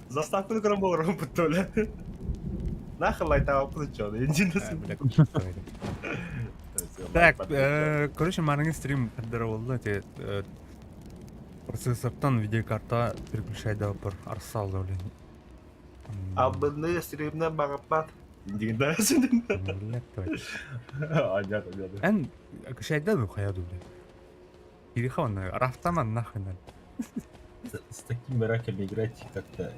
Заставканы көрөн буоларым бутта Нахер лайтаабыппыт чё, Так, короче, марыңы стрим буолла те процессортан видеокарта переключайда бір арсал блин. Албынны стримнен бағыппат. Эн кышайда ну хаяду блин. Перехован, рафтаман нахрен. С такими раками играть как-то.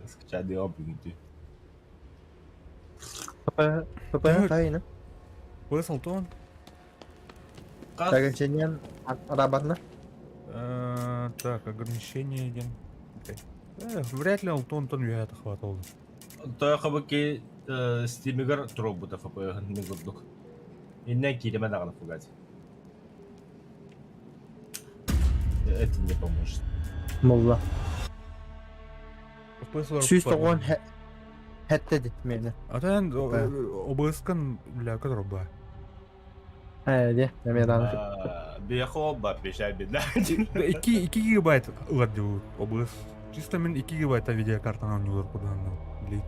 Скачать блин, ты. ПП тайна. Высыл тон. Ограничение обратно. Так, ограничение один. Вряд ли он тон тон я это хватал. То хабаки стимигар туругбута ФП не курдук. Иннен кииреме даҕаны фугать. Это не поможет. Молла. 190 хэтте дитмени. Ата ОБС-кан бля которого Ээ, эмиэ даҕаны. Биэхэ ба пешай бедна. 2 гигабайт ылар диbu ОБС. Чисто мен 2 гигабайта видеокартаны оонньуулар курдук блин.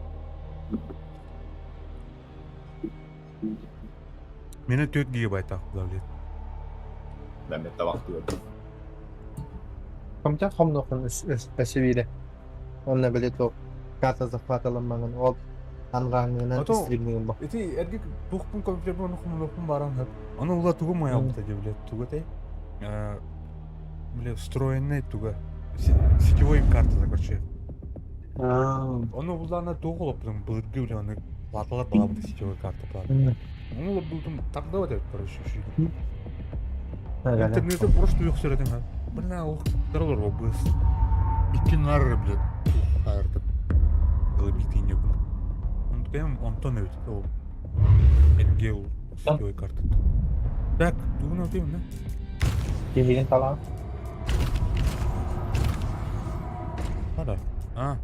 Мене 4 гигабайт блин. Да, мен табақтыы Комтя хомнохун өсөбире. Онна били туох карта захваталаммаҥын ол анҕааҥҥынан стримныгын бо. Ити эрги туохпун компьютербун хомнохун баран хөп. Аны ула тугу майалбыта диye блядь туга тэй. Бля, встроенный туга. Сетевой карта короче. Оны буллаана туох олоппутум былыргы бля аны платалар балабыта сетевой карта плата. Оны олоппутум тардaba деп короче шүйдүм. Интернетте просто yok этим. Бля, ох, доролор обыс. Икки нары, блядь, хайыртып. Голубитый был. Он прям Антон ведь, ол. Энгел сетевой карта. Так, тугун отыйм, да? Киһигин талаан. Хада. А.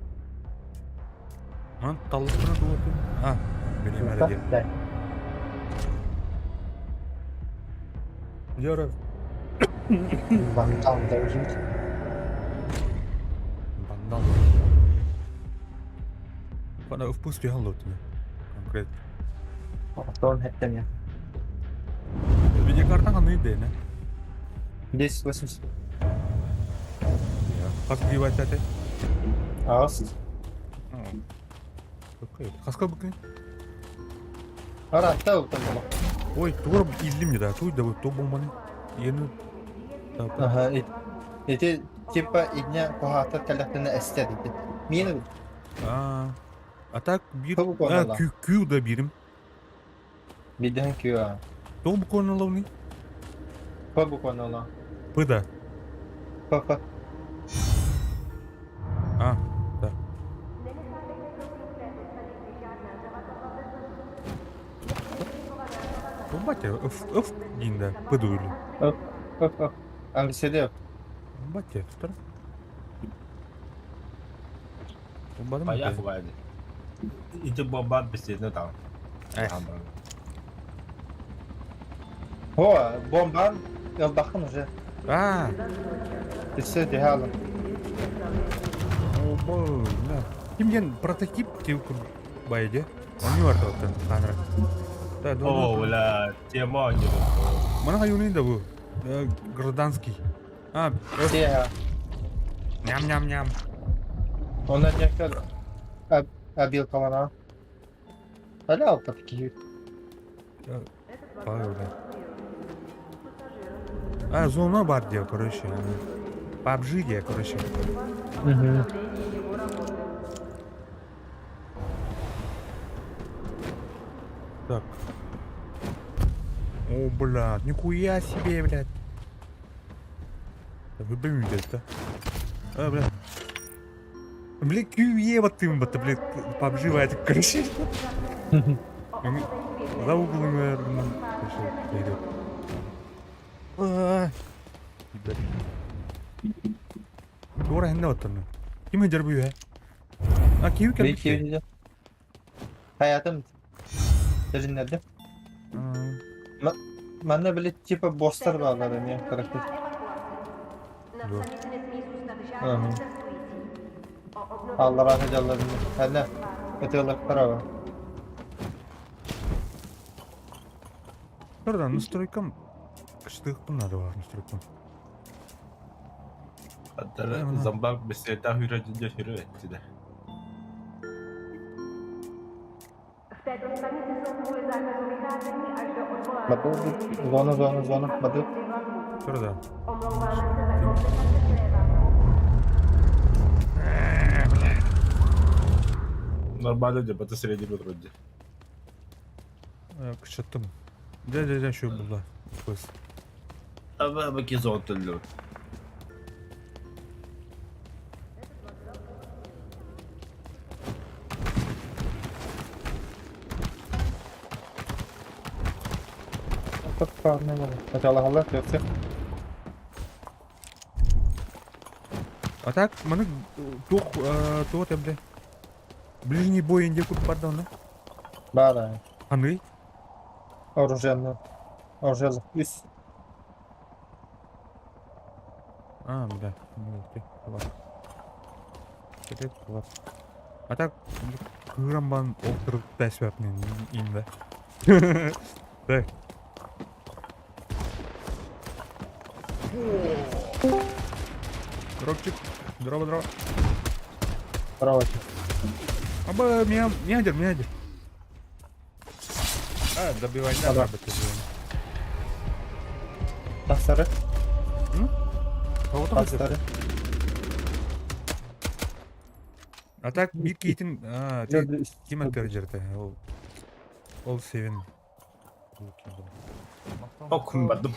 Ман таллыктына тугу отыйм. А, бери мәре Да. Жора. Бандал должен. Бандал. Хада впусти халлотны. Конкретно. Антон хэттем я. Видеокарта ханы дейне. 1080. Хас гигабайт эте. Аас. Хаска букны. Аратта уктан була. Ой, тугур илдим да, туй да то бомбаны. Ени Аха, ити типа идня кухаатар кэлэхтэнэ эстер ити. Миэнэ А, а так бир Тоҕу а куонала. күү күү да бирим. Бидэһэн күө. Тоҕу буконоловный? П букванала. П да. П П. А, да. Батя, Ф, Ф диин да, П дуйли. П П. Англисede Батя, втор. Бомбадым. Пая фугать. Ити бомба беседне там. Хо, бомбан ылбахын уже. А, Өссө түһэ о, бо, да. Ким прототип тип байде. Он не варто камера. Да, да. О, бля, тема не Мана хаюны да бу. Гражданский. А, Те, ням-ням-ням. онна дьэккэр обилкалана. Аля алта такие. Павел, да. А, зона бар где, короче. PUBG где, короче. Угу. Так. О, блядь, нихуя себе, блядь. Да вы блин, блядь, да? А, блядь. Блин, QE вот ты, вот, блядь, PUBG, это, короче. За углом, наверное, короче, пойдет. А, Ебать. Туора хэннэ оттонно. Ким хыдьар бу үһэ? А киви кэлбит Бик Hayatım. Тэриннэрдим. Манна били типа босстар бааллар эмиэ кыракый. Дуо? Ага. Аллараа сылдьаллар Ханна ытыалактар Турда, настройкам кычтыахпын наада баар настройкам. Аттары зомбак бесцветах үрэ дьэ сүрү эттилэр. Батыл зона зона зона батыл. Турда. Нормально дьэ, бата средний вроде. Кычаттым. Дьэ, дьэ, дьэ, şu булла. Көс. Аба баки зон төллөр. Хотела все. А так, маны туох туох эбде. Ближний бой инде куп бардауна. Да, да. Андрей? Оружие. Оружие. Үс. А, да. Ну, окей. Ладно. Вот. А так, кыыран ол бәсбәпнен инде. Так. Дропчик. Здорово, здорово. Здорово. Аба, меня, меня дер, меня дер. А, добивай, да, Да. Тахсары. Тахсары. А так, бир киитин, ким атыр Ол, ол севин. Окун бардым.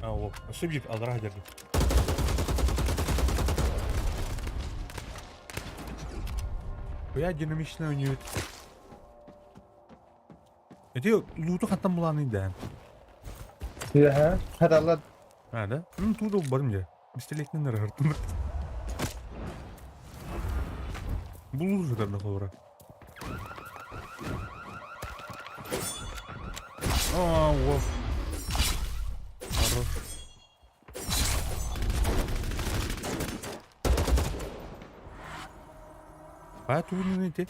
А, ол. Өссө биир аллара дерди. Я динамично ойнуют. Эти луту хаттан буланы да. Иә, хаталла. А, да? Ну, туда барым я. Пистолетнен ыргыртым. Булу жыдар холора. А, вот. Хорош. А, тут не те.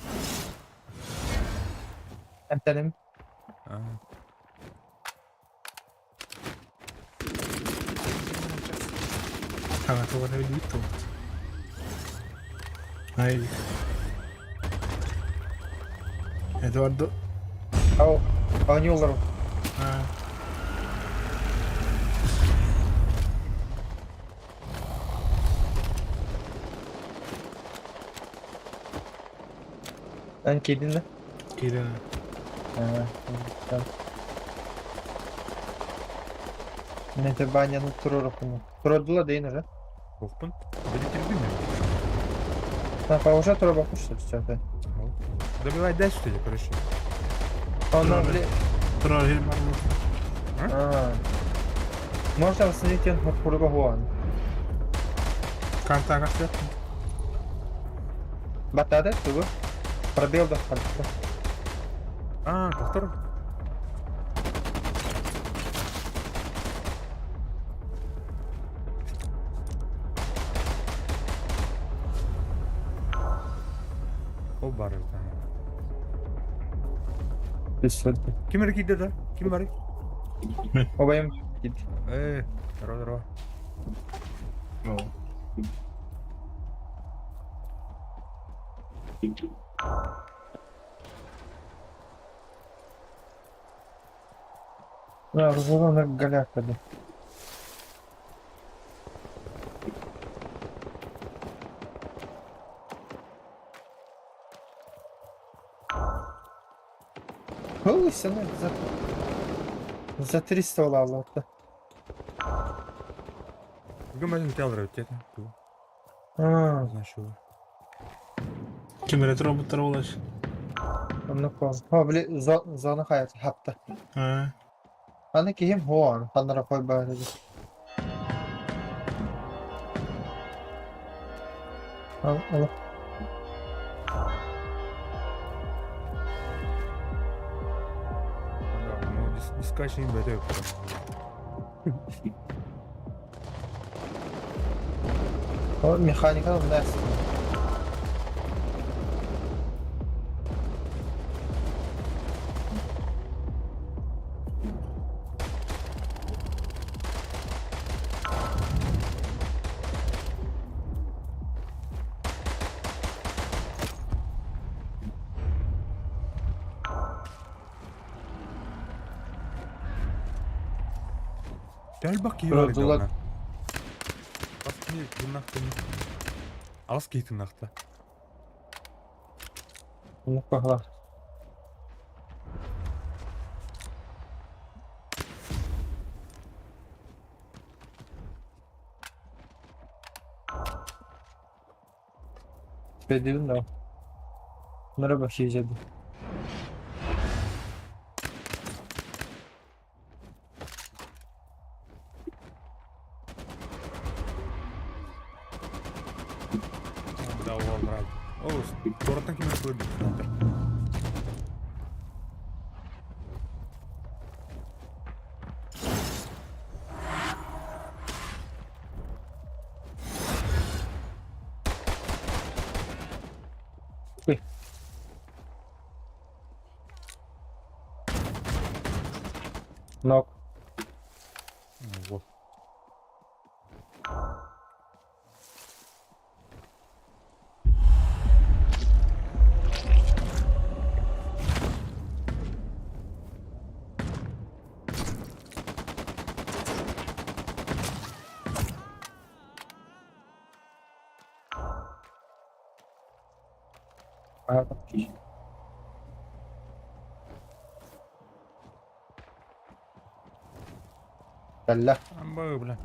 Эмтеним. А. Ага, то вона відвідувала. Ай. Эдуардо. Ау, оонньуулар. А, Эн киирдин да? киирэн. Аа, Мен баняны туруорукпун. Турордула дейин уже. Охпун. Билетирбин мен. А, уже тура что все. Добивай дальше, что ли, короче. Онно били... Турар хир бар А. Можно восстановить он курга хуан. Карта кастет. Батады тугу. Пробел да карта. А, повтор. Ол бар это. Ким эркийде да? Ким бар? Обайым кид. Э, здорово, здорово. Ну. Да, на голяк да. Ой, за 300 улааллаата. Бүгін бәлін театр өтеді. А, Значит, Ким ретро роботтар олаш. онно кол. Хо, били зона хаят хапта. А, Аны кихим хуан, ханнара кой баар. Ал, ал. Дискашин бөтө. О, механика у нас. Элбэх киһи бар Продулат. онно. Ас киһи тыыннахтын. Ас киһи тыыннахта. Ну, погла. Dedim de. Bunlara bakayım. Да, ол брат. О, куораттан ким көрдүк. Ой. Нок. Вот. Кэллэ. Амба, бля.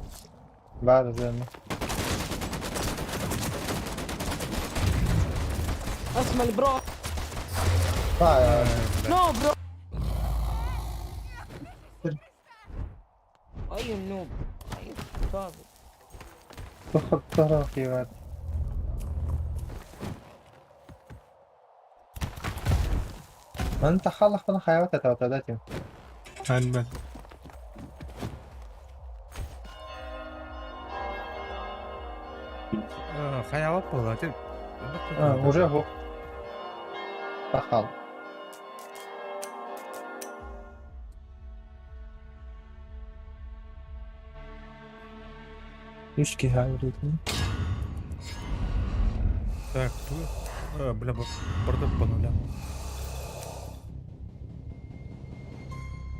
Баар ызыаны. اسمع bro. Баа. No bro. اي noob اي فاضي. Тохоттороо киеват. Маны тахаллахпына хайабат этэ да тим. Альберт. Хайабат буолла ти. Уже бу. Тахал. Үс киһи айрыытын. Так, ту. Бля, барда по нулям.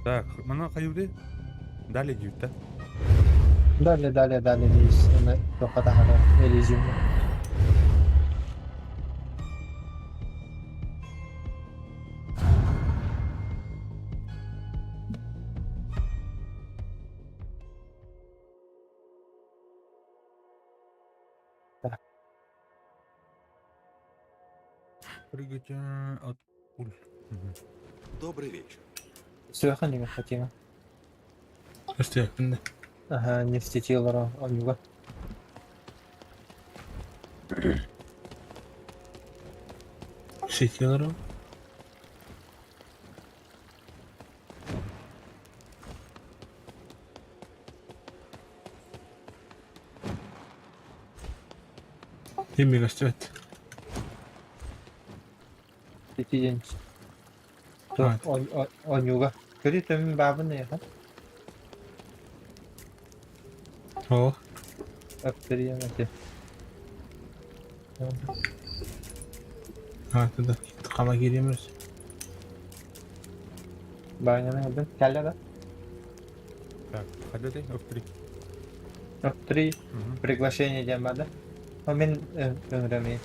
Так, мана хайуды? Далее дьют, да? Далее, далее, далее дейс. Аны тоха тахара Элизиум. Прыгать от пуль. Мгм. Добрый вечер. Сөөхөн диэн хотим. Өстүөхпүн да. Ага, нефтетилора онюга. Сетилер. Тимми көстүбэт. Ити диэн. А. Онюга. Көрү төмүн баабын яха. О, Өптөрүйэн эти. а, туда қала киреміз. Баайнаны ылдым. Кэллэ да. Так, хайда F3. Өптөрүй Мгм. приглашение диэн баада. О мен өҥрөмей.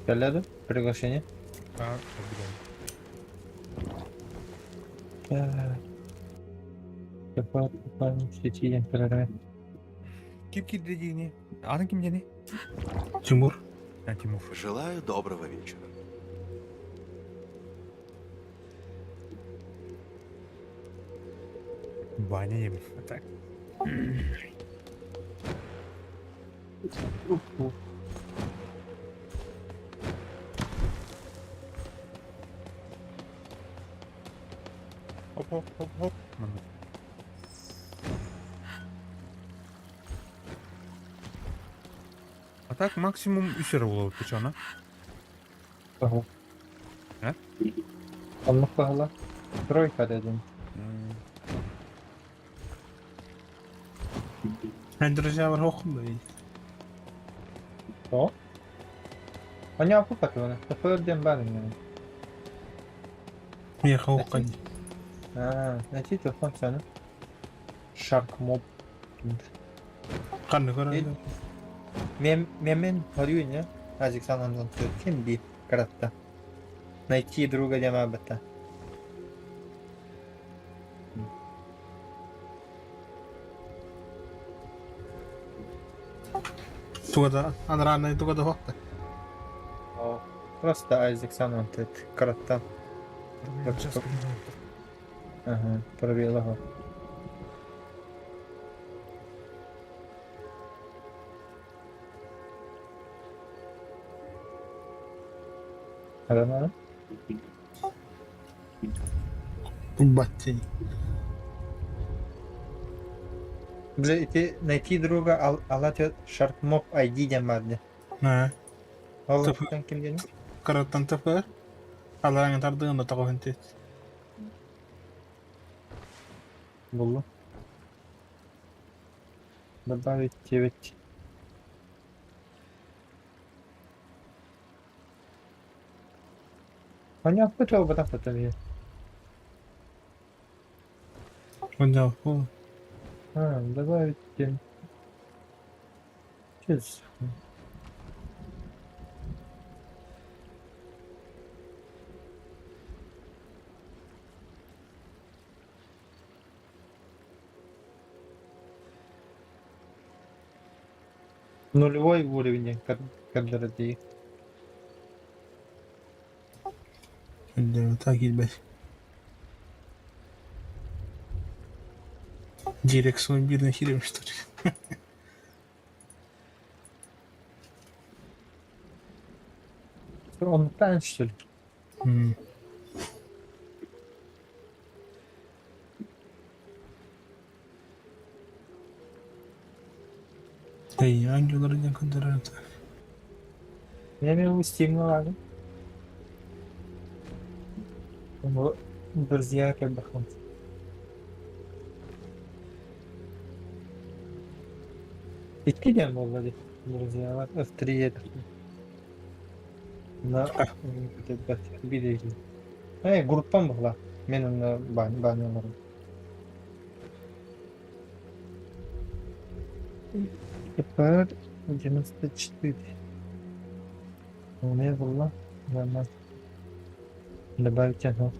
Кэллэ да приглашение. А, убегай. Так. Сети диэн көрөрөм. Ким кирдедиини? Аны ким дени? Тимур. А, Тимур. Желаю доброго вечера. Баня диэбит. Так. Хоп хоп хоп хоп. Маннык. А так максимум үс эрэ буолабыт печена. Ага. Э? Оннук баһыла. Тройка дедим. Эн друзья бар хоққун О? Аня купатыны. Тапыр диэн баар иннинэ. Миэхэ хоққун. А, найти телефон цены. Shark Mob. Ханны көрөн. Мен мен хорюня. Азик санандан ким би каратта. Найти друга диэн бата. Тугада анараанай тугада хоқта. О, просто Айзек Санан каратта. Ага, пробила. Арана? Баттин. Бля, ити найти друга ал алат Shark Mob ID диэн баар дии. Аа. Ол Тапы. ким диэн? Караттан тапы. Алааңа тардыгында тоҕоһун тиэт. Буллу. Добавить 9. Понятно, что об этом я. Онда ху. А, добавить 7. Чес. Нулевой уровень, как Онда так килбэт. Дирексон бирне хирем что ли. Он тан, что ли? Эй, ангеллар диэн көндөрөр. Я имею Steam ладно. Друзья как бы хон. Икки диэн буолла дии. Друзья, F3 На биир группам буолла. Мен онно баанньаларым. Теперь 94. У меня было нормально. Добавить одну.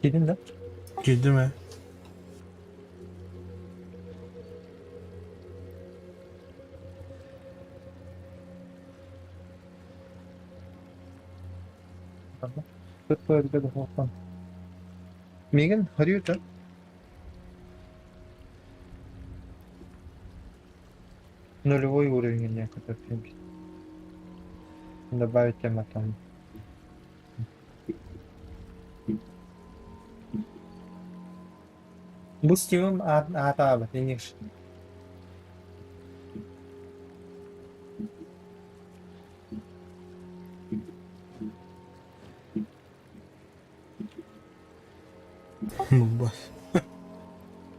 Киирдиҥ да? Киирдим ээ. Тут Мигэн хорюта. Нулевой уровень некоторых. Добавить тема там. Бу Steam аатаабат иниш. Булбас.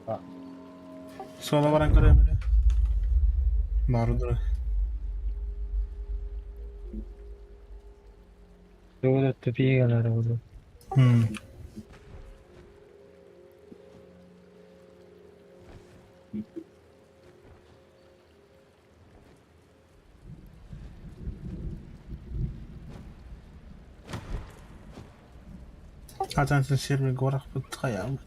А. Суола баран көрөм эрэ. Баарыдыр. Тугу тупигалар буолуо. Атан сервер горах бут хайаабыт.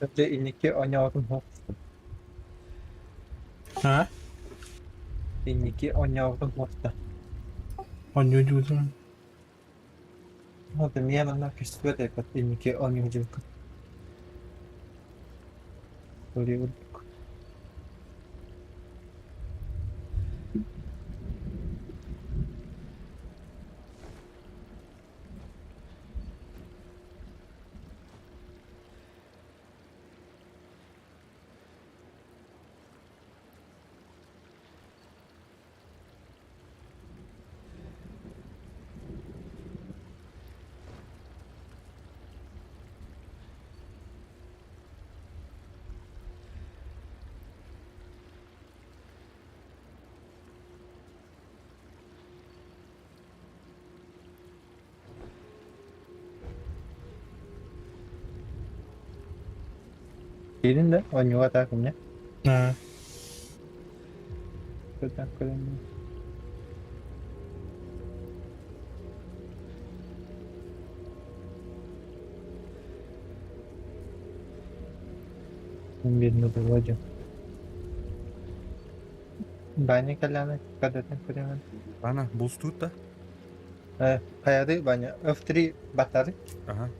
Дьэ инники оонньообутум суох. А? Инники оонньообутум суох да. Оонньуу дьуутун. Вот эмиэ манна көстүбэт эбит инники оонньуу дьылка. Голливуд. Киирин да оонньууга атаак эмне? Аа. Көтөн көрөн. Видно было. Баня каляны, кадатын көрөмүн. Ана, булстуут да? Хайады Баня F3 батары. Ага.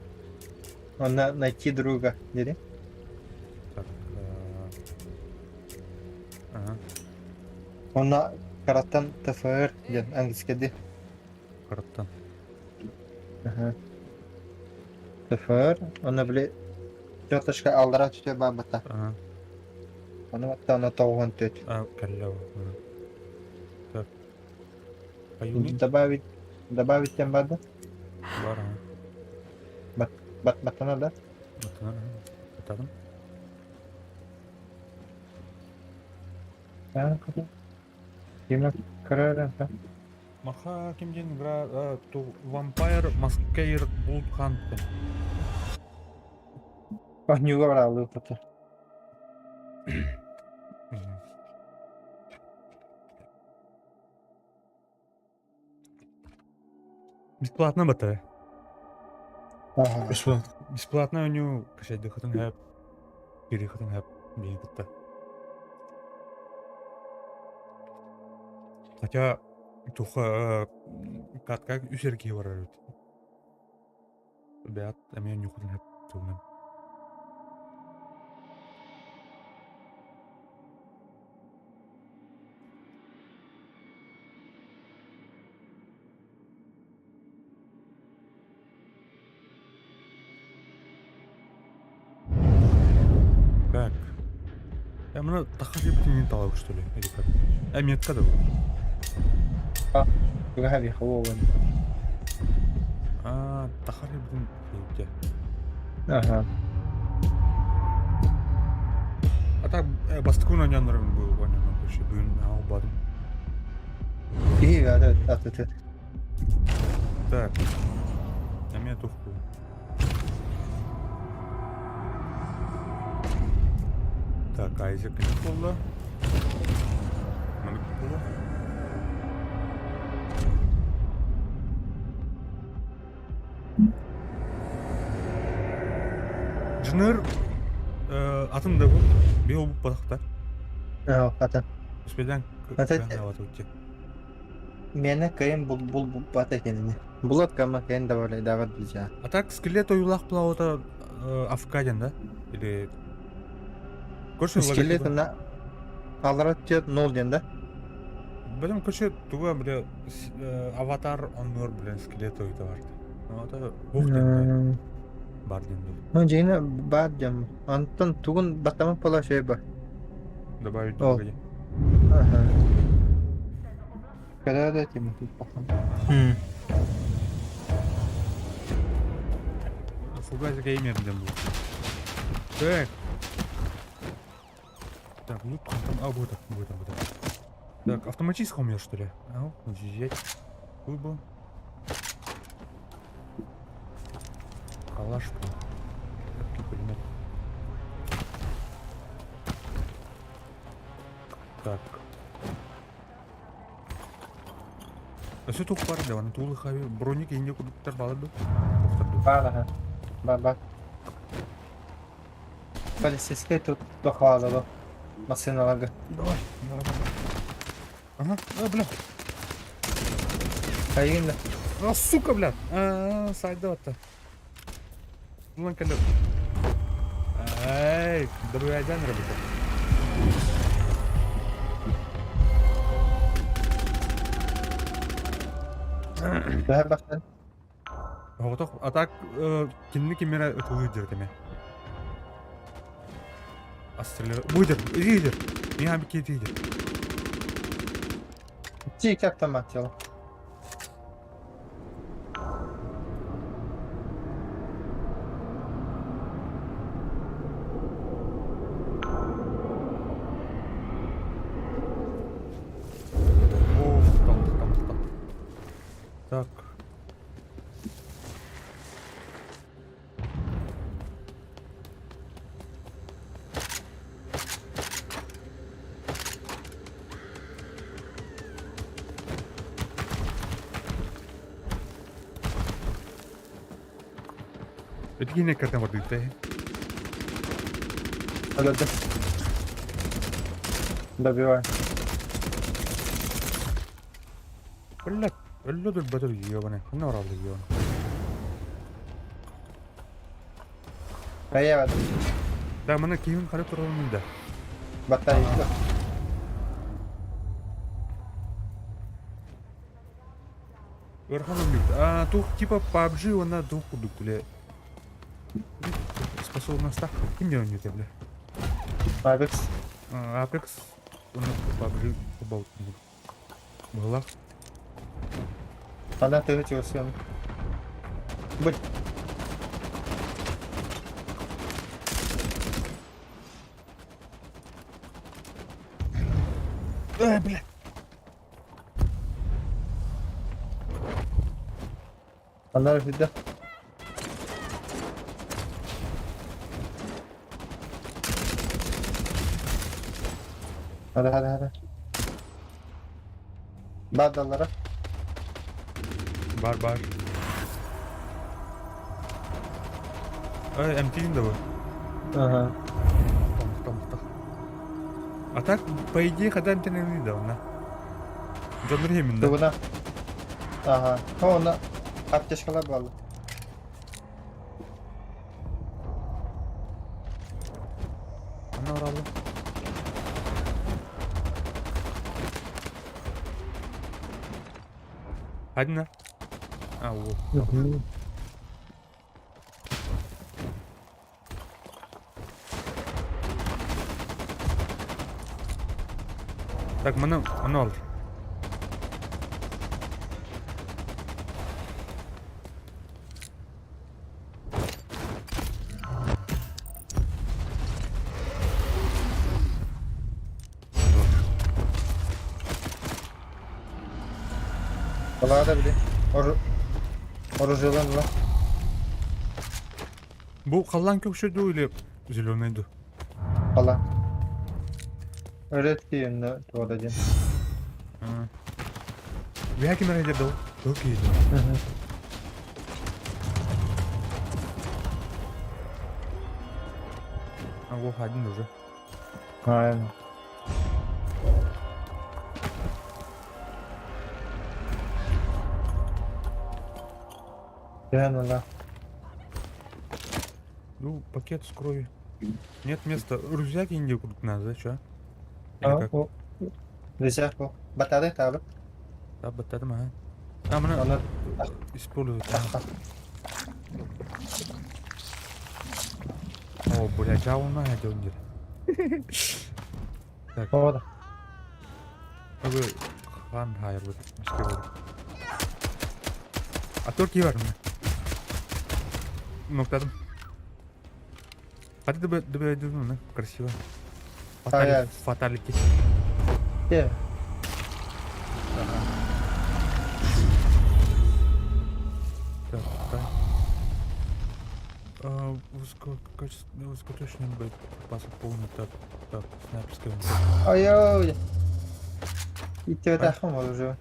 Онно найти друга дири. Так. Ага. Онно караттан ТФР диэн английскайдыы. Караттан. Ага. ТФР. Онно били тетушка аллара түтэ баабыта. Ага. Ону баттаана тоҕуһун түт. А, кэллэ Так. Аюни? Добавить, добавить тем барды? Бар, ага. Бат, бат, баттана да? Баттана, ага. Баттадым. Кимна көрөрөн Маха ким диэн игра ту Vampire Masquerade Blood Hunt. Оонньууга бараалыы хото. Бесплатно бата. Ага. Бесплатно. Бесплатно оонньуу кэшэйдыхытын хэп, кирихытын хэп биин кытта. Хотя туха катка үс эр киһи барар эбит. Бэйэт эмиэ ньухутун хэп тугунан. Так. Я мына таха жеп талау что ли? Или как? А метка да был. Туга хавовын. А, таха жеп где? Ага. А так бастыкун ойнонорум бу ойнонор еще бүгүн албадым. И ата ата Так. Эмиэ тухку. Так, Айзек буолла. Маннык буолла. Дьыныр атын да бу. Био буппатахта. Ата. Успедан Ата Мені кыйын бул бул бат экенини. Булат кама кыйын добавляй билжа. А так скелет ойулах плаута Афкаден, да? Или... Көрші Скелет на алара тет нол ден да? Бәлем көрші туга бля аватар оннор блин скелет ойта бар. Ну это бух ден бар ден. Ну жейне бар дем. Антон тугун батамы пола шей бар. Добавить О. друга. Ага. Когда да тема тут пахан. Фугас геймер ден был. Так. Так, лут там, а вот так, вот так, вот так. Так, автоматически у меня что ли? Ау, взять. Тут был. Калаш был. Легкий пулемет. Так. А все тух бар да, аны тулы хави броник инде кудуктар балады. Тохтарду. Бар ага. Бар бар. Полицейскай тут бахаалаба массыыналарга. Давай, давай, давай. Ага, а, бля. Хайыгын да. А, сука, бля. А, сайда-то. Улан кэлэ. Эй, добрый работа. Бэһэр бахтан. Оҕотох, а так кинини киммера ытылыы дьэр кеме. Астрелер. Буйдер, иди, Миха бикки иди. Ти как там тело? О, там, там, там. Так. Эти картам бардыты. Да-да. Добивай. Блядь, өллөдүр бөтөр ебаный. Ханна баралды ебаный. Поехали. Да, мана кийин карап турармын да. Батарейка. Ыарахан өлбүт. А, тух типа PUBG уонна тух курдук бля. Способностях ким диэн ойнуур бля. Apex. Apex уонна PUBG about быһылаах. Она ты хотел. Будь. Э, бля. Она видно. Hadi hadi hadi. Badallara. Бар бар. Эй, МТ да бу. Ага. Там, там, там. А так, по идее, когда МТ не недавно. Джон Ремин, да. Дугуна. Ага. Она аптечкалар буолла. Она оралы. Одна. А, вот. Так, маны аны ал. Балаға да били. Оружиелан ла. Бу халлаан көкшө дуу или зеленый дуу? Бала. Редкий инде туода диэн. Бэһэ ким эрэ дуу? Окей. А, вот один уже. Правильно. Реально, да. Ну, пакет с крови. Нет места. Рюкзак инде курдук надо, чё? Или А, как? о. Рюкзак бу. Батарей табы. Да, баттадым, ага. А, мына Оны использовать. тахха. О, блядь, а он надо он Так, Ода. Вы хан хайр вот, миске А только бар мына. Ноктадым. А ты добавь, ну, красиво. А, Фаталити. Те. Так, так. А, высококачественный, высокоточный боеприпасы полный, так, так, снайперская винтовка. Ой-ой. Итте тахым оружие.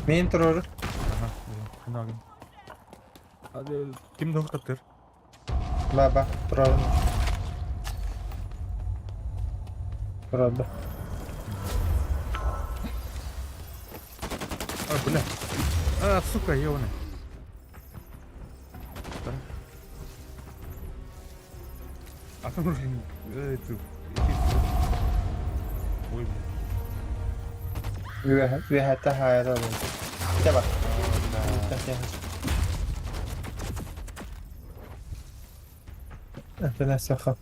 Мен турору. Ага, ханагын. Ким доктор? Баба, турарын. Турарда. А, бля. А, сука, ёбаный. Да. А там уже... Это... Ой, Үөһэ үөһэттэн хаайара олорор. Чэ бар. Антонасаха.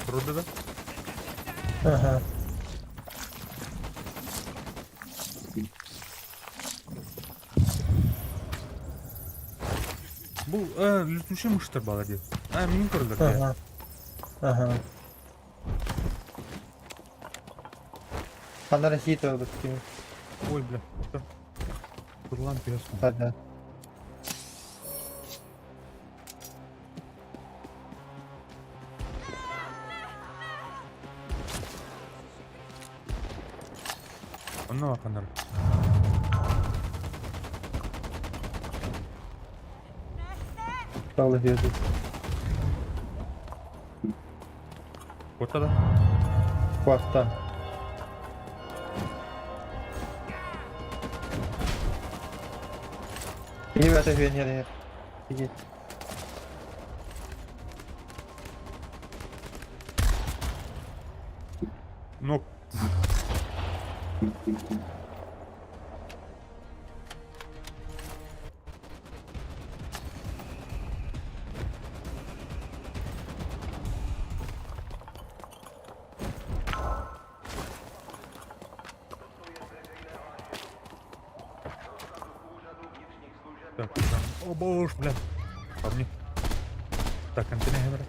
Вроде да? Ага. Бу летучий мыштар бала дии. А, мин көрдөр дии. Ага. Ага. Ханна хит ылбыт кими. Ой, бля. Турлан песну. Да, да. Онно ханар. Стало видно. Куота да? Куота. Ребята, венер, сидит. Ну. Так, там. О боже, бля. По мне. Так, антенна генера.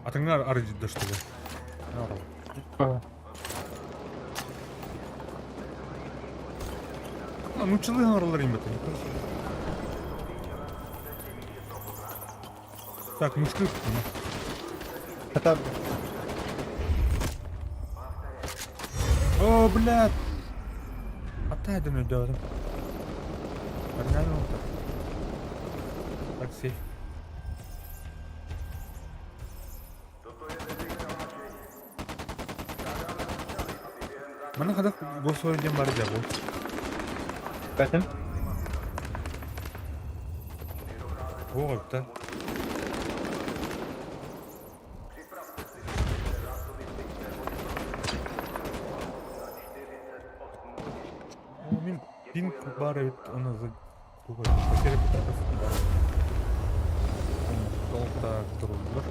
Атыңар арыжды что ли? Нучылы орлар им это. Так, ну что? Это... О, блядь! Атайдан өйдөөтүм. Нормально так. Так, сейф. Манна хадах голосовой диэн баар дьэ бу. Бэтим. Туох эбит да? Оо, мин пинг баар эбит оны туох эбит потеря баар. Ол так туруллар.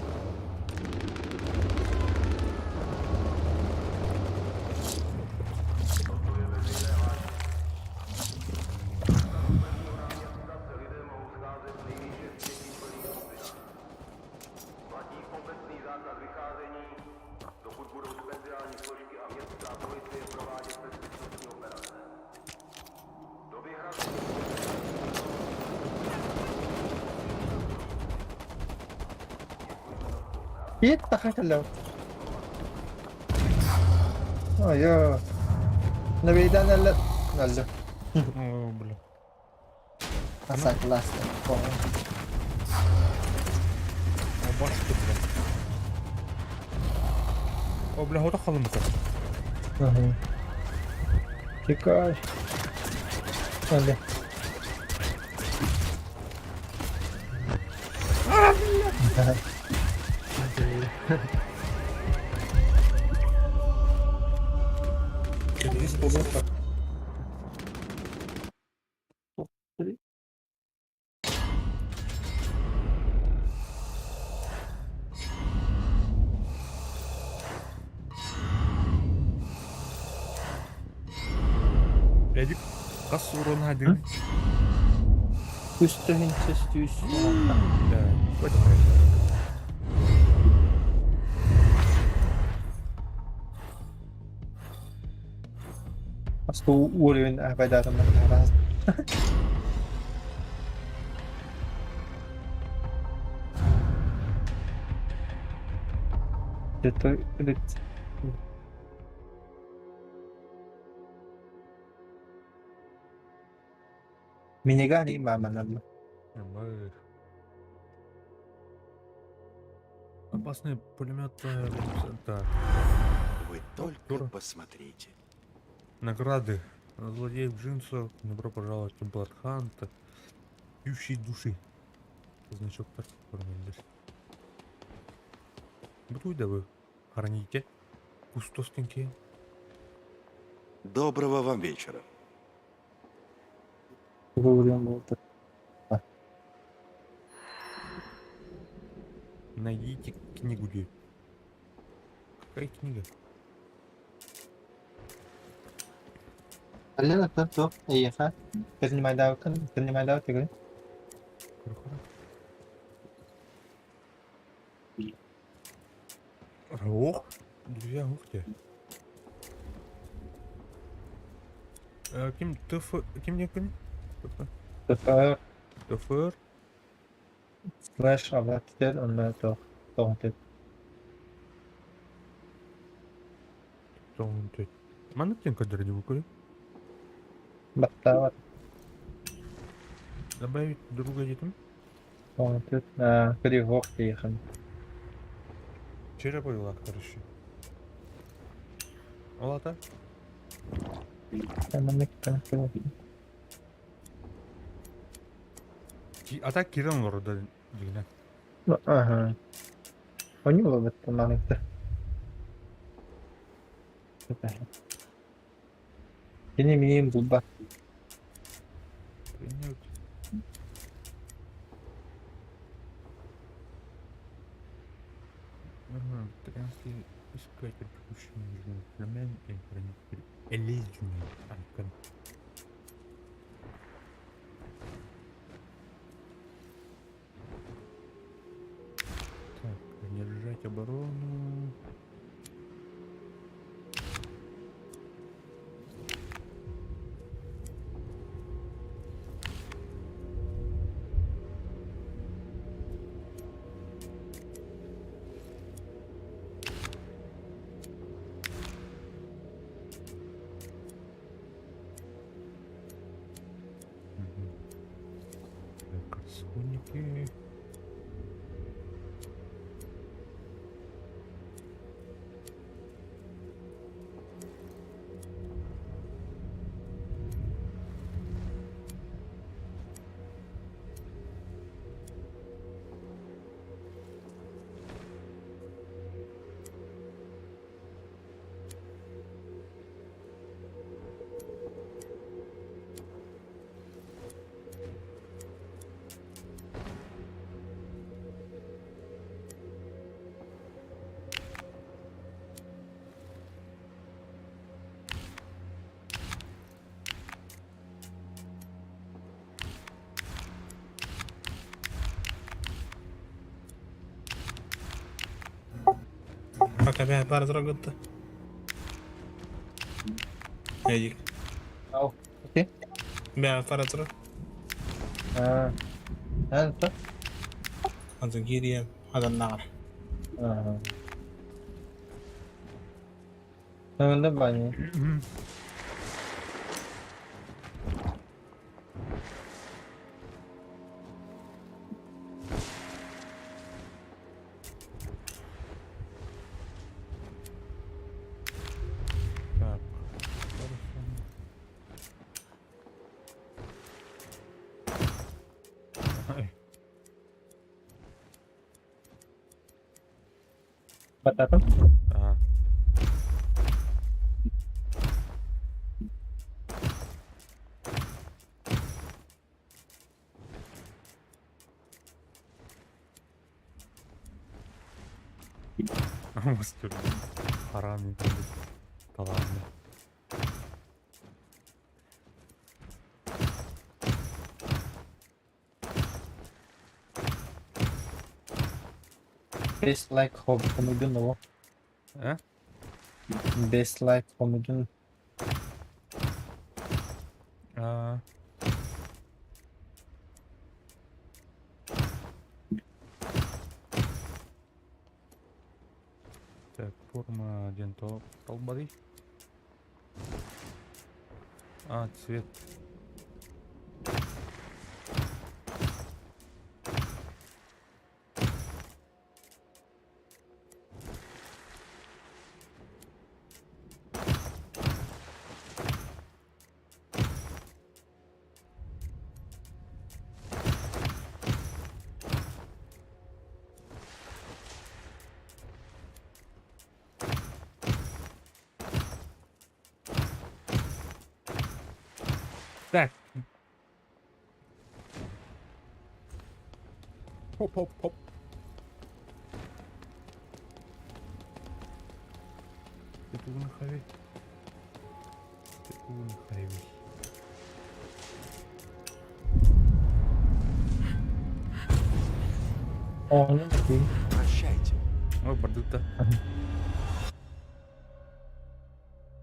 Иит тахан кэллэҕим. Ойоо. Набейдан әллә әллә. О, бля. Согласна. О, башты, бля. О, бля, хото халымыта. Ага. Тикай. Әллә. Эдик хас урон хадин. Үс тыһыынча сүүс Да, Уровень пайдатын араас. Это Миниган маманам. Мы... Опасный пулемет. Так. Вы только Дура. посмотрите. Награды. Злодей в джинсах. Добро пожаловать в Бладхант. Пьющий души. Значок так формулируешь. Буду вы храните. Кустостенькие. Доброго вам вечера. Уровень был. Найдите книгу. Ди. Какая книга? Алена, кто? Эйха. Принимай давка, принимай давка, говори. Ох, друзья, ух ты. Ким ТФ... Ким не ким? ТФР ТФР. слэш абаттер онна то тоҕун. Маннык диэн көрдөрө дии Баттаабат. Добавить друга диэтим. Тоҕун көрү хоох тиэхэн. Череп ойулар, короче. Ол ата? Маннык. Ата кирен олорор дигинен. Аха. Они болбут маныкта. Кини миин булба. Принять. Ага, Викторианский искатель приключений племен и хранитель Элизиума. Анкан. Так, держать оборону. Мгм. Так, расходники. Пока бля, пара трогать-то. Эдик. Ау. Окей. Бля, пара трог. Аа. Аа, то. هذا جيريا هذا النار. Аа. Онда бани. Так. Хорошо. Ай. Бататым. Ага. Мастер. Харами. Таланты. Best like хомудун того. А? Best like хомудун. Аа. Так, форма диэн талбатый. А, цвет. Так. Хоп-хоп-хоп. Ты Хайвей. Оонньуу Прощайте. Ой, бардыта.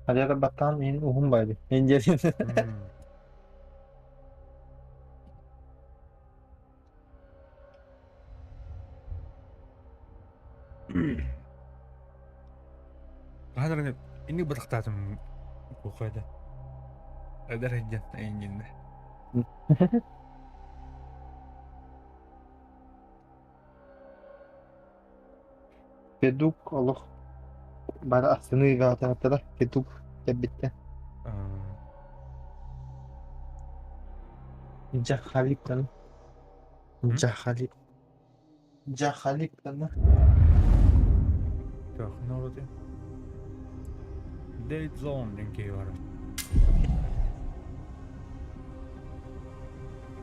Hadi баттаан иһин уһун байды. Индия. Хаһан инник бытахтаатым кухайда. Эдэр сылдьан эйигиннэ. Педук олох бары астыныы гаатааттара педук кэлбиттэ. Джахаликтан. Джахалик. Джахаликтан. Так, ну вот. Dead Zone диэн киһи баар.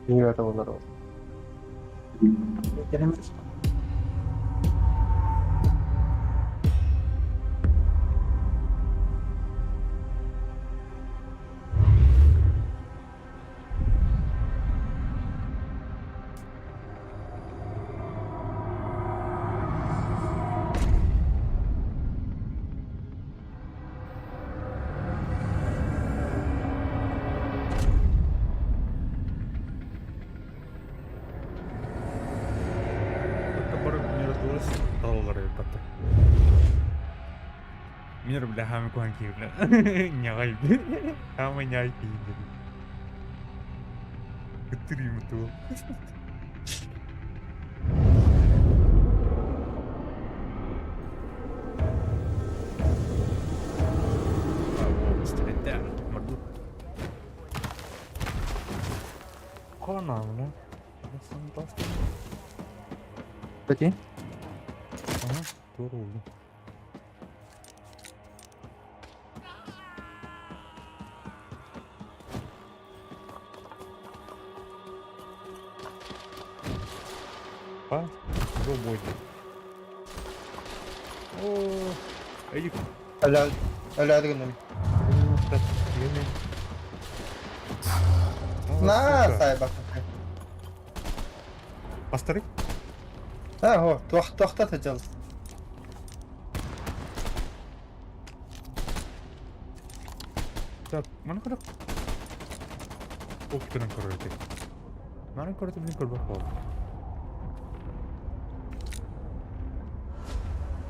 Ийэ олар ол. Бары миротворец доллары бата. Мир бля хам куан киевле. Нягай. Хама няй киевле. Кытырым ту. Конамна. Peki. Aha, doğru oldu. Па, бойда. О, Эдик. Öyle öyle гынным. На, сайба. Бастыры? Ha, ho, туохта тажал. Так, маны kadar Оптикадан көрөтү. Маны көрөтү билин көрбөк болду.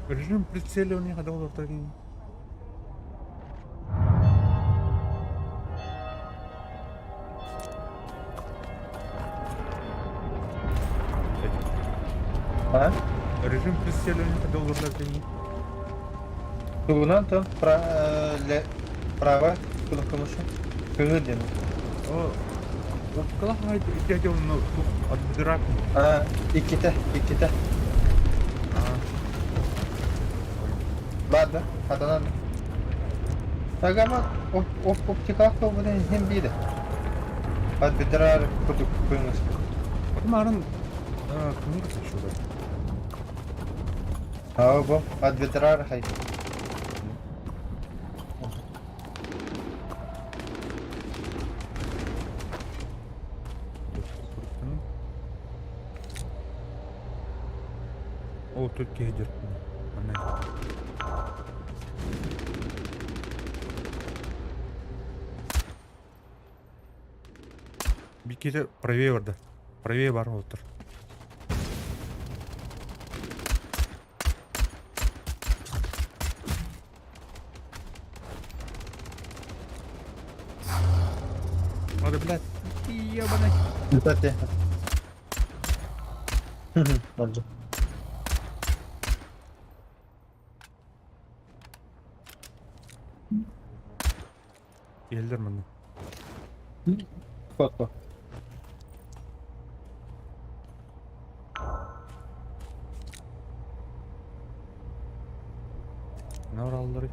Режим прицеливания когда олордор Ha? Режим прицеливания когда олордор Тугунан то право кнопка мышы. Көңүл ден. О, оптикалах ити ну отбирак. Ha, икките, икките. Барды, хатанан. Агама оптикалах то хем биде. Ат бедрар кудук көңүл. Марын кымыр шуга. Ha, бу ат бедрар хай. О, тут кедер. Ана. Биките правее барда. Правее бар олтыр. Ой, блядь. Ебаный. Кстати. Ладно. Елдер мында. Фотку. Ne oralları?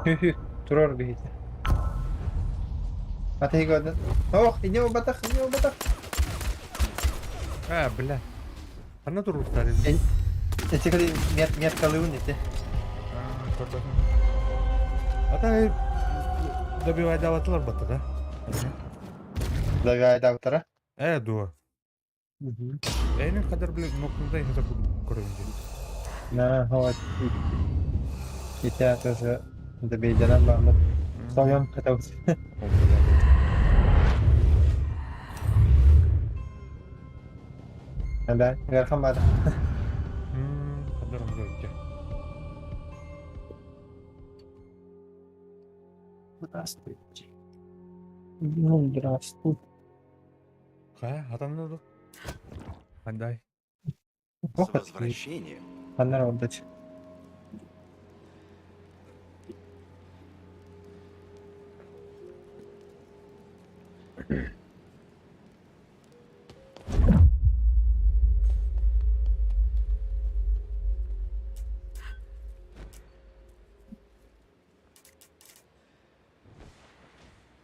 Hü-hü. Турар биһити. Атыйгадын. Ох, ине батах, ине батах. А, бля. Ханна туруктар. Эти мет меткалыын эти. Ата добивайдаабатылар батта да? Добивайдаабатара? Ээ дуо. Эйнин кадар биле нокунда ихата көрөбүн дии. На, вот. Ити тоже добейденен бааммыт. Соён катабыт. Да, ыарахан баада. Кадар онго Здравствуйте. Ну, здравствуй. Хайа, хатанна ду? Хандай. С возвращением. Ханнар ордоч.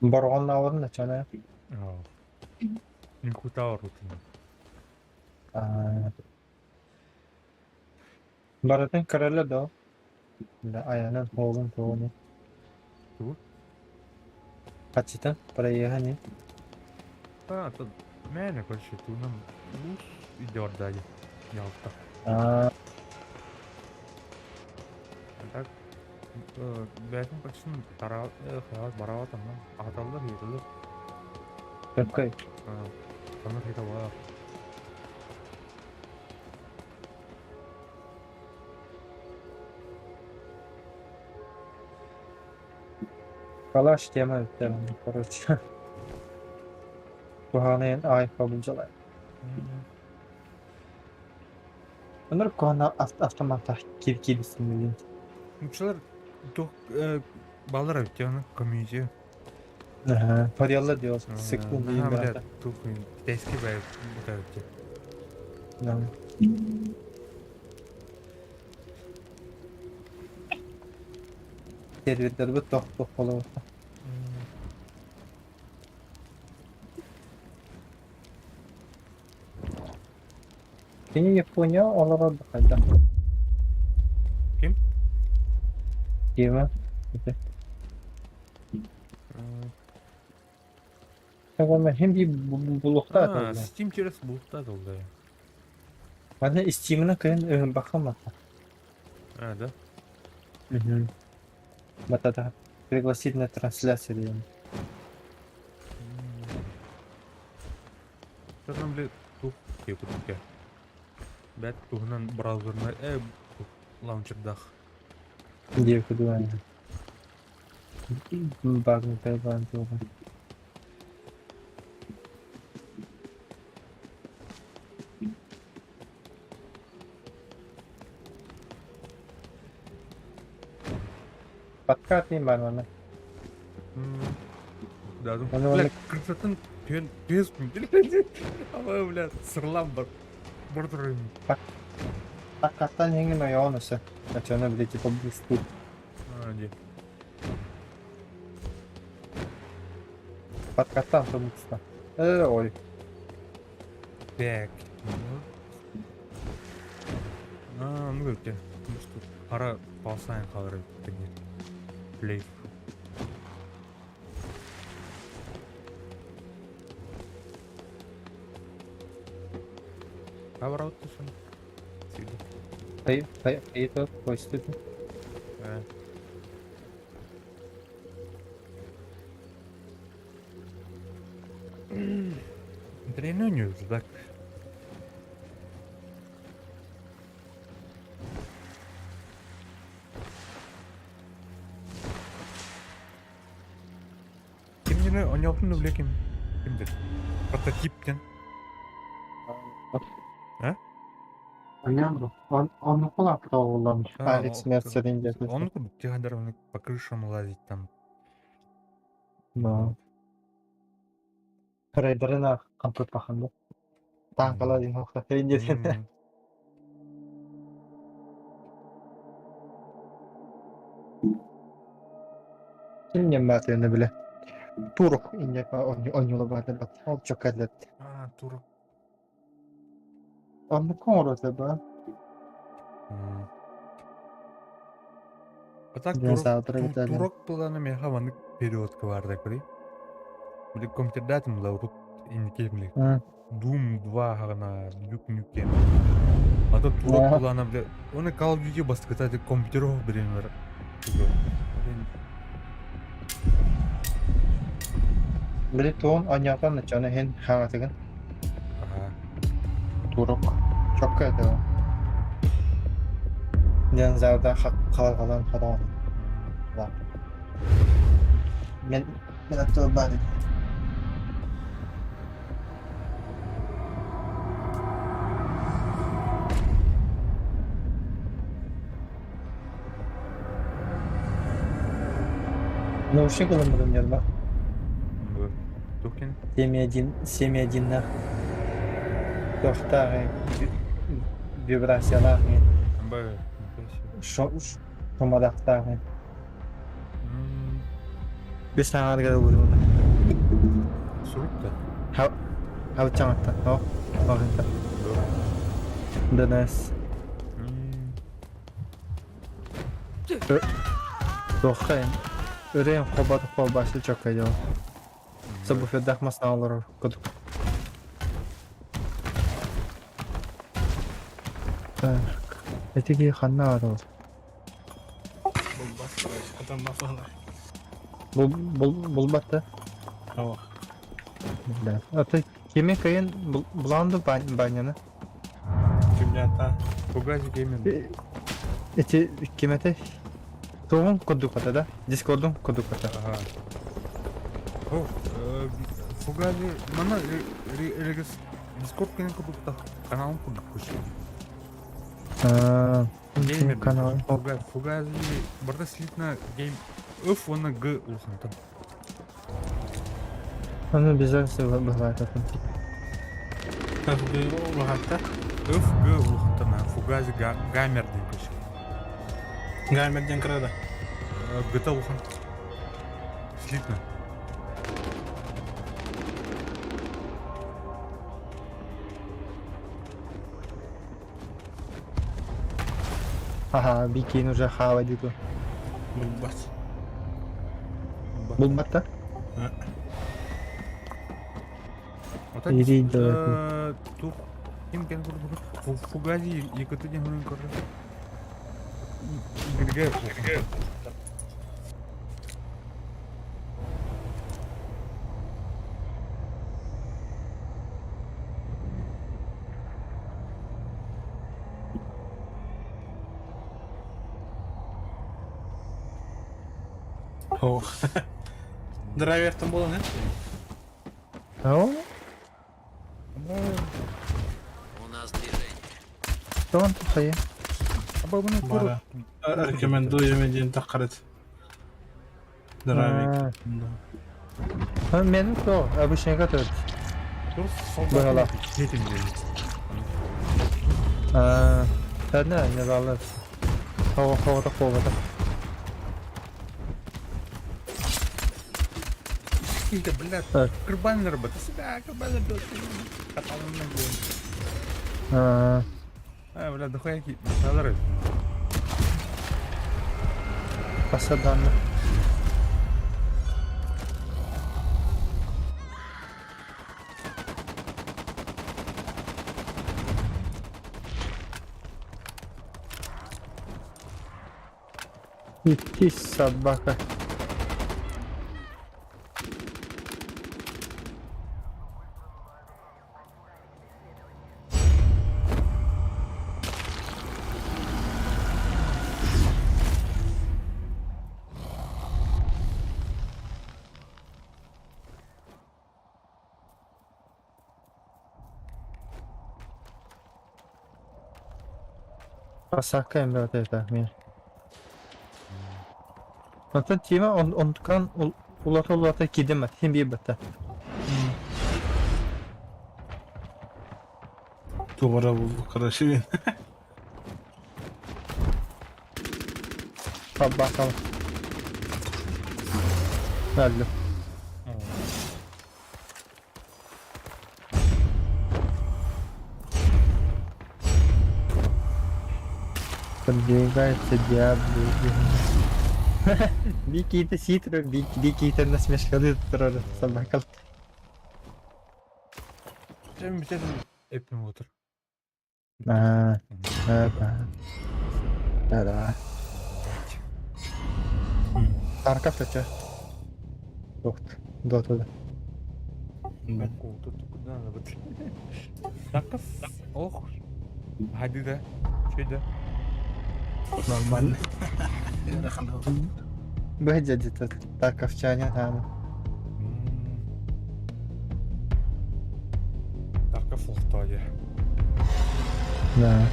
Борҕоннообутун оччоҕуна Никута орутун. Барытын көрөллөр дуо? Айанын, суолун, тугун Тугу? Хаччытын, проеһын А, то мээнэ короче, тугунан улуус идеордади ялта. А так бэйэтин почти тара барабат онно аһаталлар иэтэллэр. Какой? Онно хита буолар. Калаш тема тема, короче. Куһаҕан аҕай хобулдьалай. Онор куһаҕан автоматтаах киирбиттин билин. Нууччалар туох бааллар эбит аны комьюнити. Аха, парьялла диyor. Сыктын Наһаа дейин бля баата. туох китайский бай бу эбит. Сервердербит тох тох болобута. Кини Япония олорор хайда. Ким? Кима. Мен hem bir булуктаа А, Steam через булуктаа долда. Манна Steam'на кыйын өһүн бахамата. А, да? Угу. Батата пригласить на трансляцию деген. Там бля тух кекутке. Бәт туһунан браузерна лаунчердах. Диэки кудуан. Багны тайбан туга. Подкат не бар мана. Да, бля, красотын пен пес Ама, бля, сырлам бар. Бордурым. Подкаттан эңин ойоон өсө. Ачана бile типа бусту. А, не. Подкаттан то буста. Ой. Так. А, ну где? Ну что, пора полсайн халры Плей. Поворот ты Хай, хай, хай, то, қойсты. Интэриэһинэй оонньуур так. Кимнини оонньообутун да билэ ким кимдир? Прототип диэн. А? А, Алекс Мерсерин диэн. Он курдук тихо по крышам лазить там. Да. Рейдерина компьютер Танкала диэн хохта диэн. Иннем баатыны биле. Турок инне онньула бааты бат. Ол чоккалет. А, турок. Онну коңорото ба. А так Ден турок, завтра Виталий. турок планы меха ваннык периодка баарда көрүй. Били компьютердатым ла урут инники били Doom 2 хаҕана Duke Nukem. А то турок плана били оны Call of Duty бастыкыта компьютер биремер. Били туон онньоотон начаны хин хаҥатыгын Ага. турок. Чокка это. Ден завтра халгалан хадан. Да. Мен мен аттыл баады. Ну, вообще кылыммытым нерва. Тухкин. 7.1, 7.1 на. Тохтағы вибрациялар Б. шумадақтағы. Бес саңарга да. Сурукта. Хавчаңатта. О, оғынта. Дэнэс. Тохайын. Өрейін қобаты қолбасы чокка дел. Сабуфедах масналар кудук. Так. Этиги ханна арыл. Бул бул бул батта. Ого. Да. А ты кеме кайын буланды баняны. Кимлята. Фугази гейминг. Эти кемете Тоғын кодуката да? Дискордун кодуката. Ага. О, Фугази, мана регис Дискорд кенен кодукта каналым кодук көшө. Геймер канал. Фугази барда слитна гейм Ф оны Г улхантан. Аны безразницы бывает это. Ф Г улханта. Ф Г улхантан. Фугази гамер ден көшө. Гамер ден кырада. ГТ улхан. Слитно. Ага, бикин уже хава дику. Булбат. Булбатта? Вот Ири да. Тух ким кен курдук? Фугази ЕКТ ден хөрөн көрдү. Игерге. О. Драйвертен болан, э? О, У нас движение. что он тут хае? Бара. Рекомендую ден таккарат. Драйвер. А, мен то обычно готовят. Быгала. А, да, да, не залез. Хова, хова, хова, да. Какие-то, блядь, Так. карбанер бы. Ты себя карбанер был. А, А, бля, дохуя ки. Салары. Посаданно. Идти, собака. Посадка эмбэ это мен. Онтон Тима он онтукан улата-улата киирдим бат, син биир батта. Тугара булду, короче, мен. Бакал. Өлдүм. Подвигается Диабло. Бикита ситру, бикита насмешкалыы турар собакал. Sen bir эппин отыр. Аа, аа. Да-да. Тарков что? Дохт. Дотуда. Тут куда надо быть? Тарков. Ох. Hadi да. Че да? Нормально. Быдя где-то тарковчане там. Тарков лохтойа. Да.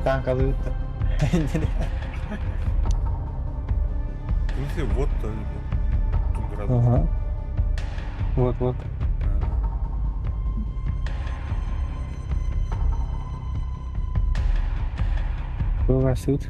Танкалыытта. В смысле, вот Тунград. Ага. Вот-вот. Был суд.